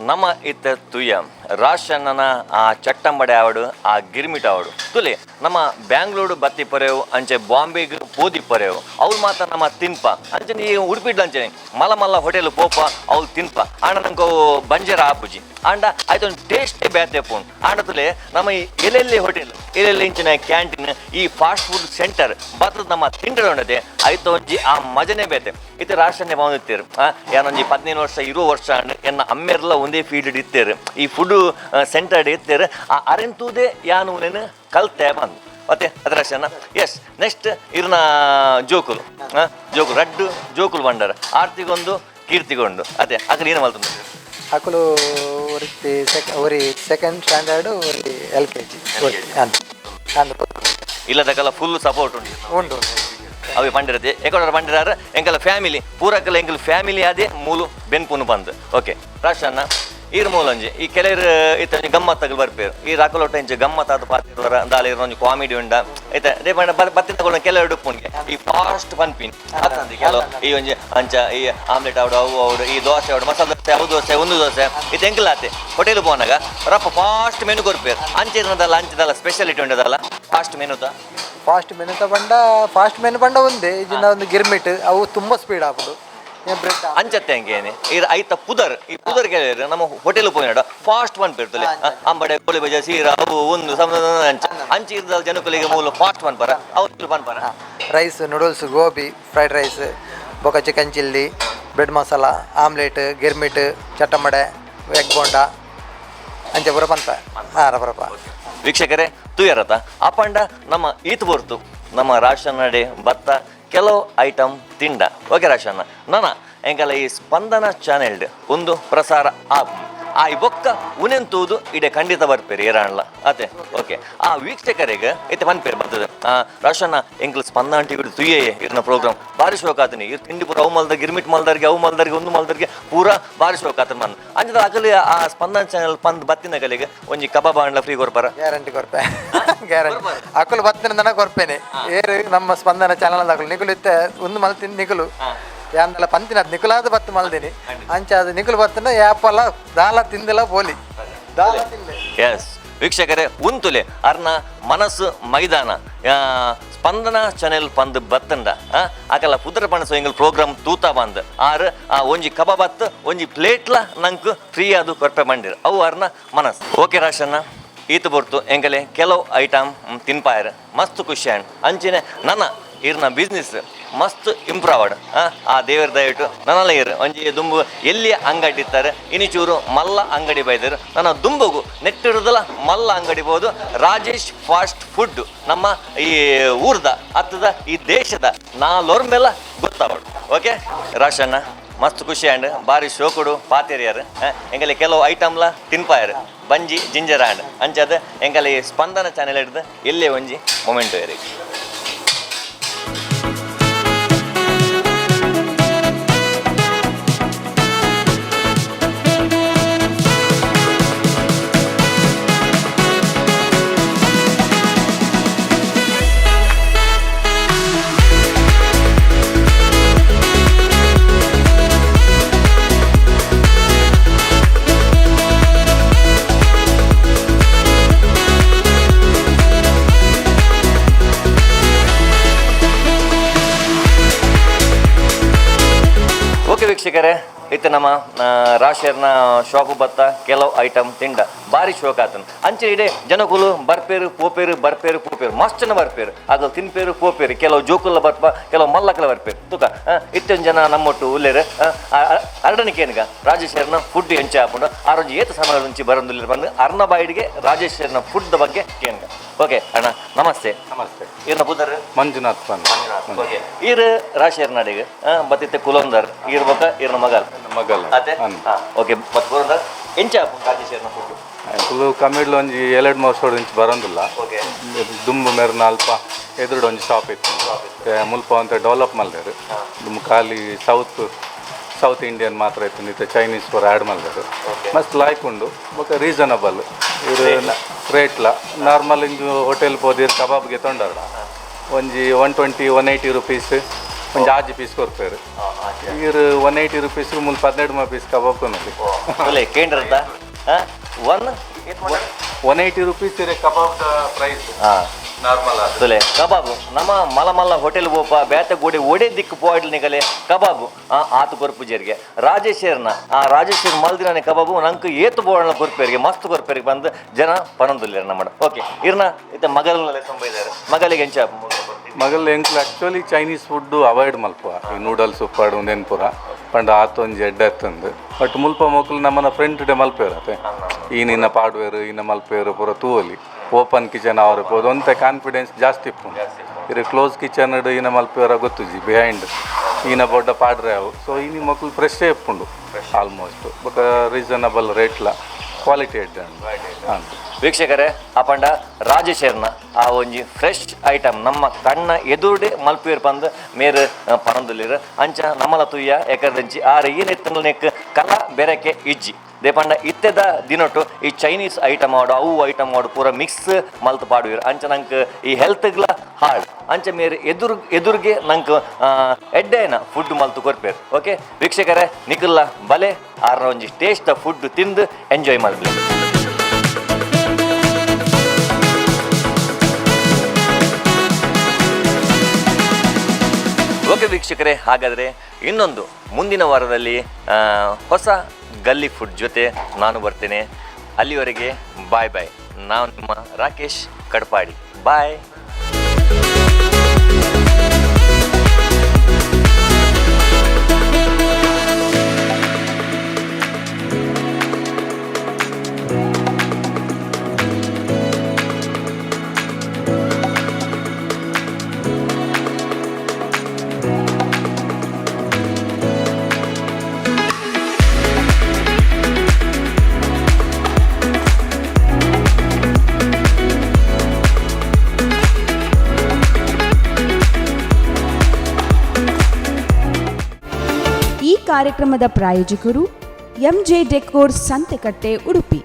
ನಮ್ಮ ಇತ್ತ ತುಯ್ಯ ರಾಶಣ್ಣನ ಆ ಚಟ್ಟಂಬಡೆ ಆವಡು ಆ ಗಿರ್ಮಿಟ್ ಆವಡು ತುಲೆ ನಮ್ಮ ಬ್ಯಾಂಗ್ಳೂರು ಬತ್ತಿ ಪೊರೆವು ಅಂಚೆ ಬಾಂಬೆಗೆ ಪೋದಿ ಪೊರೆವು ಅವ್ರು ಮಾತ್ರ ನಮ್ಮ ತಿನ್ಪ ಅಂಚನೆ ಈ ಉಡುಪಿಡ್ಲ ಅಂಚನೆ ಮಲ್ಲ ಮಲ್ಲ ಹೋಟೆಲ್ ಪೋಪ ಅವ್ರು ತಿನ್ಪ ಆಂಡ ನಂಗೆ ಬಂಜರ ಆಪುಜಿ ಆಂಡ ಆಯ್ತು ಒಂದು ಟೇಸ್ಟೇ ಬ್ಯಾತೆ ಪೋಣ್ ಆಂಡ ತುಲೆ ನಮ್ಮ ಈ ಎಲ್ಲೆಲ್ಲಿ ಹೋಟೆಲ್ ಇಲ್ಲೆಲ್ಲ ಇಂಚಿನ ಕ್ಯಾಂಟೀನ್ ಈ fast food centre ಬತ್ತದ ನಮ್ಮ ತಿಂಡೊಂಡದೆ ಐತ ಒಂಜಿ ಆ ಮಜನೆ ಬೇತೆ ಇತ್ತೆ ರಾಷ್ಟ್ರನೇ ಬಾವಂದಿತ್ತೇರು ಯಾನೊಂಜಿ 15 ವರ್ಷ 20 ವರ್ಷ ಎನ್ನ ಅಮ್ಮೆರ್ಲ ಒಂದೇ ಫೀಲ್ಡ್ ಇತ್ತೇರು ಈ ಫುಡ್ ಸೆಂಟರ್ ಇತ್ತೇರು ಆ ಅರೆಂತೂದೇ ಯಾನು ನೇನು ಕಲ್ತೆ ಬಂದು ಮತ್ತೆ ಅದರ ಎಸ್ ನೆಕ್ಸ್ಟ್ ಇರ್ನ ಜೋಕುಲು ಜೋಕುಲು ರಡ್ಡು ಜೋಕುಲು ಬಂಡಾರ ಆರ್ತಿಗೊಂದು ಕೀರ್ತಿಗೊಂಡು ಅದೇ ಅಕಲ್ ಏನು ಮಲ್ತುಂಡು ಅಕುಲು ಒರಿತಿ ಒರಿ ಸೆಕೆಂಡ್ ಸ್ಟ್ಯಾಂಡರ್ಡ್ ಒರಿ L K G ಅಂದ್ ಅಂದ್ ಇಲ್ಲದಕ್ಕೆಲ್ಲ ಫುಲ್ ಸಪೋರ್ಟ್ ಉಂಟು ಉಂಟು ಅವೆ ಪಂಡಿರತೆ ಎಕೊಡರ ಪಂಡಿರಾರ ಎಂಕಲ ಫ್ಯಾಮಿಲಿ ಪೂರಕಲ ಎಂಕಲ್ ಫ್ಯಾಮಿಲಿ ಅದೇ ಮೂಲು ಬೆನ್ಪುನು ಬಂದು ಓಕೆ ರಾಶನ್ನ ಈರ್ ಮೂಲಂಜಿ ಈ ಕೆಲವರು ಇತ್ತ ಗಮ್ಮತ್ತಗಲು ಬರ್ಪೇರು ಈ ರಾಕಲೋಟ ಇಂಚ ಗಮ್ಮತ್ತಾದ ಪಾತಿರುವರ ದಾಲ ಒಂಜಿ ಕಾಮಿಡಿ ಉಂಡ ಐತೆ ಅದೇ ಪಂಡ ಬತ್ತಿನ ತಗೊಂಡು ಕೆಲವರು ಉಪ್ಪುನ್ಗೆ ಈ ಫಾಸ್ಟ್ ಪನ್ಪಿನ್ ಅತ್ತಂದು ಕೆಲವು ಈ ಒಂಜಿ ಅಂಚ ಈ ಆಮ್ಲೆಟ್ ಆವಡು ಅವು ಆವಡು ಈ ದೋಸೆ ಆವಡು ಮಸಾಲೆ ದೋಸೆ ಅವು ದೋಸೆ ಒಂದು ದೋಸೆ ಇದು ಎಂಕಲ್ ಆತೆ ಹೋಟೆಲ್ ಪೋನಾಗ ರಪ್ಪ ಫಾಸ್ಟ್ ಮೆನು ಕೊರ್ಪೇರು ಅಂಚಿನದಲ್ಲ ಅಂಚದಲ್ಲ ಸ್ಪೆಷಾಲಿಟಿ ಉಂಡದಲ್ಲ ಫಾಸ್ಟ್ ಮೆನುದ ಫಾಸ್ಟ್ ಮೆನು ತಗೊಂಡ ಫಾಸ್ಟ್ ಮೆನು ಪಂಡ ಒಂದೇ ಇಜಿನ ಒಂದು ಗಿರ್ಮಿಟ್ ಅವು ತುಂಬ ಸ್ಪೀಡ್ ಆಪುಂಡು ಬ್ರೆಡ್ ಅಂಚತ್ತೆ ಹಂಗೇನೆ ಈ ಐತ ಪುದರ್ ಈ ಪುದರ್ ಕೇಳಿದ್ರೆ ನಮ್ಮ ಹೋಟೆಲ್ ಪೋಯಿನಾಡ ಫಾಸ್ಟ್ ಒನ್ ಪೇರ್ತಲೆ ಅಂಬಡೆ ಕೋಳಿ ಬಜೆ ಸೀರಾ ಅವು ಒಂದು ಅಂಚ ಅಂಚಿ ಇರ್ದಲ್ ಜನಕುಲಿಗೆ ಮೂಲ ಫಾಸ್ಟ್ ಒನ್ ಪರ ಅವು ಪನ್ಪರ rice noodles gobi fried rice ಬೊಕ chicken chilli bread masala omelette girmit chatamade egg bonda ಅಂಚೆ ಪೂರ ಪನ್ಪ ಹಾಂ ಬರಪ್ಪ ವೀಕ್ಷಕರೇ ತುಯರತ ಅಪಂಡ ನಮ್ಮ ಈತ್ ಬೊರ್ತು ನಮ್ಮ ರಾಶನ್ ನಡೆ ಭತ್ತ ಕೆಲವು ಐಟಮ್ ತಿಂಡ ಓಕೆ ರಾಶನ್ನ ನನ ಎಂಕಲ ಈ ಸ್ಪಂದನ ಚಾನೆಲ್ಡ್ ಒಂದು ಪ್ರಸಾರ ಆಪ್ ಆ ಈ ಬೊಕ್ಕ ಉನೆಂತೂದು ಇಡೆ ಖಂಡಿತ ಬರ್ಪೇರಿ ಏರಾಣ್ಲ ಅತೆ ಓಕೆ ಆ ವೀಕ್ಷಕರಿಗೆ ಇತ್ತೆ ಪನ್ಪೇರು ಬರ್ತದೆ ಆ ರಾಶನ್ನ ಎಂಕಲ್ ಸ್ಪಂದನ ಟಿವಿ ತುಯ್ಯೇ ಇರ್ನ ಪ್ರೋಗ್ರಾಮ್ ಬಾರಿ ಶೋಕಾತನಿ ಇರ್ ತಿಂಡಿ ಪೂರ ಅವು ಮಲ್ದರ್ಗೆ ಗಿರ್ಮಿಟ್ ಮಲ್ದರ್ಗೆ ಅವು ಮಲ್ದರ್ಗೆ ಒಂದು ಮಲ್ದರ್ಗೆ ಪೂರ ಬಾರಿ ಶೋಕಾತನ ಮನ್ ಅಂಚದ ಅಗಲಿ ಆ ಸ್ಪಂದನ ಚಾನೆಲ್ ಪಂದ್ ಬತ್ತಿನ ಕಲಿಗೆ ಒಂಜಿ ಕಬಾಬ್ ಅಂಡ್ಲ ಫ್ರೀ ಕೊರ್ಪರ ಗ್ಯಾರಂಟಿ ಕೊರ್ಪೆ ಗ್ಯಾರಂಟಿ ಅಕುಲು ಬತ್ತಿನ ದನ ಕೊರ್ಪೇನೆ ಏರು ನಮ್ಮ ಸ್ಪಂದನ ಚಾನಲ್ ಅಕುಲು ನಿಕುಲು ಇತ್ತೆ ಒಂದು ಮಲ್ತಿನ ನಿಕುಲು ಯಾಂದಲ ಪಂತಿನ ಅದು ನಿಕುಲಾದ ಬತ್ತು ಮಲ್ದಿನಿ ಅಂಚ ಅದು ನಿಕುಲು ಬತ್ತಿನ ಯಾಪಲ ದಾಲ ತಿಂದಿಲ್ಲ ಪೋಲಿ ದಾಲ ತಿಂದೆ ಎಸ್ ವೀಕ್ಷಕರೇ ಉಂತುಲೆ ಅರ್ನ ಮನಸ್ಸು ಮೈದಾನ ಸ್ಪಂದನ ಚಾನೆಲ್ ಪಂದ್ ಬತ್ತಂಡ ಆಕಲ ಪುದ್ರ ಪಣಸು ಎಂಗಲ್ ಪ್ರೋಗ್ರಾಮ್ ತೂತ ಬಂದ್ ಆರ್ ಆ ಒಂಜಿ ಕಬಾಬತ್ ಒಂಜಿ ಪ್ಲೇಟ್ಲ ನಂಕ್ ಫ್ರೀ ಅದು ಕೊರ್ಪೆ ಮಂಡಿರ್ ಅವು ಅರ್ನ ಮನಸ್ಸು ಓಕೆ ರಾಶನ್ನ ಈತ ಬೊರ್ತು ಎಂಗಲೆ ಕೆಲವು ಐಟಮ್ ತಿನ್ಪಾಯರ್ ಮಸ್ತ್ ಖುಷಿ ಆಂಡ್ ಅಂಚಿನೆ ನನ್ನ ಇರ್ನ ಬಿಸ್ನೆಸ್ ಮಸ್ತ್ ಇಂಪ್ರೂವ್ ಆಡ್ ಆ ದೇವರ ದಯವಿಟ್ಟು ನನ್ನಲ್ಲ ಇರು ಒಂಜಿ ದುಂಬು ಎಲ್ಲಿ ಅಂಗಡಿ ಇತ್ತಾರೆ ಇನಿಚೂರು ಮಲ್ಲ ಅಂಗಡಿ ಬೈದರು ನನ್ನ ದುಂಬಗು ನೆಟ್ಟಿರುದಲ್ಲ ಮಲ್ಲ ಅಂಗಡಿ ಬೋದು ರಾಜೇಶ್ ಫಾಸ್ಟ್ ಫುಡ್ ನಮ್ಮ ಈ ಊರ್ದ ಹತ್ತದ ಈ ದೇಶದ ನಾಲೊರ್ಮೆಲ್ಲ ಗೊತ್ತಾವಡು ಓಕೆ ರಾಶಣ್ಣ ಮಸ್ತ್ ಖುಷಿ ಆಂಡ್ ಬಾರಿ ಶೋಕುಡು ಪಾತೆರಿಯರ್ ಎಂಗಲೆ ಕೆಲವು ಐಟಮ್ಲ ತಿನ್ಪಾಯರ್ ಬಂಜಿ ಜಿಂಜರ್ ಆಂಡ್ ಅಂಚದ ಎಂಗಲೆ ಈ ಸ್ಪಂದನ ಚಾನೆಲ್ ಹಿಡ್ದು ಎಲ್ಲೇ ಒಂಜಿ ಮೊಮೆಂಟು ಏರಿಗೆ. ಓಕೆ ವೀಕ್ಷಕರೇ, ಇತ್ತೆ ನಮ್ಮ ರಾಶಿಯರ್ನ ಶಾಪು ಬತ್ತ ಕೆಲವು ಐಟಮ್ ತಿಂಡ ಬಾರಿ ಶೋಕ್ ಆತನ ಅಂಚೆ ಇಡೆ ಜನಕುಲು ಬರ್ಪೇರು ಪೋಪೇರು ಬರ್ಪೇರು ಪೋಪೇರು ಮಸ್ತ್ ಜನ ಬರ್ಪೇರು ಅದು ತಿನ್ಪೇರು ಪೋಪೇರು ಕೆಲವು ಜೋಕುಲ ಬರ್ಪ ಕೆಲವು ಮಲ್ಲಕಲ ಬರ್ಪೇರು ತುಕ ಇತ್ತೊಂದು ಜನ ನಮ್ಮೊಟ್ಟು ಉಲ್ಲೇರು ಅರಡನಿಕೇನಗ ರಾಜೇಶ್ವರನ ಫುಡ್ ಎಂಚೆ ಹಾಕೊಂಡು ಆರೊಂಜಿ ಏತ ಸಮಯ ಮುಂಚೆ ಬರಂದುಲ್ಲೇರು ಬಂದು ಅರ್ಣ ಬಾಯಿಡಿಗೆ ರಾಜೇಶ್ವರನ ಫುಡ್ ಬಗ್ಗೆ ಕೇನ್ಗ. ಓಕೆ ಅಣ್ಣ ನಮಸ್ತೆ. ನಮಸ್ತೆ. ಇರ್ನ ಪುದರ್ ಮಂಜುನಾಥ್ ಬಂದು. ಓಕೆ ಈರ್ ರಾಶಿಯರ್ ನಾಡಿಗೆ ಬತ್ತಿತ್ತೆ ಕುಲಂದರ್ ಈರ್ ಬೊಕ ಈರ್ನ ಮಗಲ್ ಮಗಲ್. ಅದೇ ಅಂದ್. ಓಕೆ ಬತ್ ಕುಲಂದರ್ ಎಂಚ ರಾಜೇಶ್ವರನ ಫುಡ್? ಕುಲು ಕಮಿಡ್ಲು ಒಂಜಿ ಏಳೆರಡು ಮೂರು ಇಂಚ್ ಬರೋದಿಲ್ಲ. ಓಕೆ. ದುಂಬು ಮೇರ್ನ ಅಲ್ಪ ಎದುರುಡು ಒಂಜಿ ಶಾಪ್ ಇತ್ತು, ಮುಲ್ಪ ಅಂತ ಡೆವಲಪ್ ಮಲ್ದೇರು. ದುಂಬು ಖಾಲಿ south south Indian ಮಾತ್ರ ಇತ್ತು, ಇತ್ತೆ ಚೈನೀಸ್ ಪೂರ ಆ್ಯಡ್ ಮಲ್ದೇರು. ಮಸ್ತ್ ಲಾಯ್ಕ್ ಉಂಡು ಬೊಕ ರೀಸನಬಲ್ ಇರು ರೇಟ್ಲ. ನಾರ್ಮಲ್ ಇಂದು ಹೋಟೆಲ್ ಪೋದಿರ್ ಕಬಾಬ್ಗೆ ತೊಂಡಾರ ಒಂಜಿ 120 180 ರುಪೀಸ್ ಒಂಜಿ ಆಜಿ ಪೀಸ್ ಕೊರ್ಪೇರು. ಇರು 180 ರುಪೀಸ್ ಮುಲ್ಪ 12 ಪೀಸ್ ಕಬಾಬ್ ಕೊನೊಲಿ. ಒಳ್ಳೆ ಕೇಂದ್ರದ ಒನ್ 180 ರುಪೀಸ್ ಇರೆ ಕಬಾಬ್ ಪ್ರೈಸ್. ಹಾಂ ನಾರ್ಮಲ್ ಆದ್ ತುಲೆ ಕಬಾಬ್ ನಮ್ಮ ಮಲ ಮಲ್ಲ ಹೋಟೆಲ್ ಪೋಪ ಬೇತೆ ಗೋಡೆ ಒಡೆ ದಿಕ್ಕು ಪೋಯ್ಡ್ಲ ನಿಗಲೆ ಕಬಾಬ್ ಆ ಆತು ಕೊರ್ಪು ಜೇರಿಗೆ ರಾಜೇಶ್ವರ್ನ ಆ ರಾಜೇಶ್ವರ್ ಮಲ್ದಿನಾನೆ ಕಬಾಬು ನಂಗೆ ಏತು ಬೋಳನ ಕೊರ್ಪೇರಿಗೆ ಮಸ್ತ್ ಕೊರ್ಪೇರಿಗೆ ಬಂದು ಜನ ಪನೊಂದುಲ್ಲೇರು ನಮ್ಮ ಓಕೆ ಇರ್ನ ಇತ್ತ ಮಗಲ್ನಲ್ಲೇ ಇದ್ದಾರೆ ಮಗಲಿಗೆ ಎಂಚ ಮಗಲ್ ಎಂಕ್ಲು ಆಕ್ಚುಲಿ ಚೈನೀಸ್ ಫುಡ್ ಅವಾಯ್ಡ್ ಮಲ್ಪ ಈ ನೂಡಲ್ಸ್ ಉಪ್ಪಾಡು ಉಂದೇನು ಪೂರ ಪಂಡ ಆತೊಂಜಿ ಎಡ್ಡೆ ಅತ್ತಂದು. ಬಟ್ ಮುಲ್ಪ ಮೊಕ್ಲು ನಮ್ಮನ ಫ್ರೆಂಡ್ ಡೇ ಮಲ್ಪೇರತೆ ಈನಿನ ಪಾಡ್ವೇರು ಈನ ಮಲ್ಪೇರು ಪೂರ ತೂವಲಿ. ಓಪನ್ ಕಿಚನ್ ಅವರು ಪೋದು ಒಂತೆ ಕಾನ್ಫಿಡೆನ್ಸ್ ಜಾಸ್ತಿ ಇಪ್ಪುಂಡು. ಇರು ಕ್ಲೋಸ್ ಕಿಚನ್ ಈನ ಮಲ್ಪೇರ ಗೊತ್ತುಜಿ, ಬಿಹೈಂಡ್ ಈನ ಬೊಡ್ಡ ಪಾಡ್ರೆ ಅವು. ಸೊ ಇನಿ ಮೊಕ್ಲು ಫ್ರೆಶ್ ಇಪ್ಪುಂಡು ಆಲ್ಮೋಸ್ಟ್. ಬೊಕ ರೀಸನಬಲ್ ರೇಟ್ಲ ಕ್ವಾಲಿಟಿ ಎಡ್ಡೆ ಉಂಡು. ವೀಕ್ಷಕರೇ, ಅಪಂಡ ರಾಜೇಶ್ವರ್ನ ಆ ಒಂಜಿ ಫ್ರೆಶ್ ಐಟಮ್ ನಮ್ಮ ಕಣ್ಣ ಎದುರುಡೆ ಮಲ್ಪೇರ್ ಪಂದ್ ಮೇರ್ ಪನೊಂದುಲ್ಲೆರ್. ಅಂಚ ನಮ್ಮಲ ತುಯ್ಯ ಎಕರ್ದಂಚಿ ಆರ್ ಏನೆತ್ತಂಗ್ಲ ನೆಕ್ ಕಲ ಬೆರಕೆ ಇಜ್ಜಿ. ದೇಪಂಡ ಇತ್ತೆದ ದಿನೊಟು ಈ ಚೈನೀಸ್ ಐಟಮ್ ಆಡು ಅವು ಐಟಮ್ ಆಡು ಪೂರ ಮಿಕ್ಸ್ ಮಲ್ತ್ ಪಾಡುವೆರ್. ಅಂಚ ನಂಕ್ ಈ ಹೆಲ್ತ್ಗ್ಲ ಹಾಳ್. ಅಂಚ ಮೇರ್ ಎದುರು ಎದುರಿಗೆ ನಂಕ್ ಎಡ್ಡೆನ ಫುಡ್ ಮಲ್ತ್ ಕೊರ್ಪೇರ್. ಓಕೆ ವೀಕ್ಷಕರೇ, ನಿಕುಲ್ಲ ಬಲೆ ಆರ್ನ ಒಂಜಿ ಟೇಸ್ಟ್ ಫುಡ್ ತಿಂದು ಎಂಜಾಯ್ ಮಲ್ಪಲೆ. ಓಕೆ ವೀಕ್ಷಕರೇ, ಹಾಗಾದರೆ ಇನ್ನೊಂದು ಮುಂದಿನ ವಾರದಲ್ಲಿ ಹೊಸ ಗಲ್ಲಿ ಫುಡ್ ಜೊತೆ ನಾನು ಬರ್ತೇನೆ. ಅಲ್ಲಿವರೆಗೆ ಬಾಯ್ ಬಾಯ್. ನಾನು ನಿಮ್ಮ ರಾಕೇಶ್ ಕಡ್ಪಾಡಿ. ಬಾಯ್. ಈ ಕಾರ್ಯಕ್ರಮದ ಪ್ರಾಯೋಜಕರು ಎಂಜೆ ಡೆಕೋರ್, ಸಂತೆಕಟ್ಟೆ, ಉಡುಪಿ.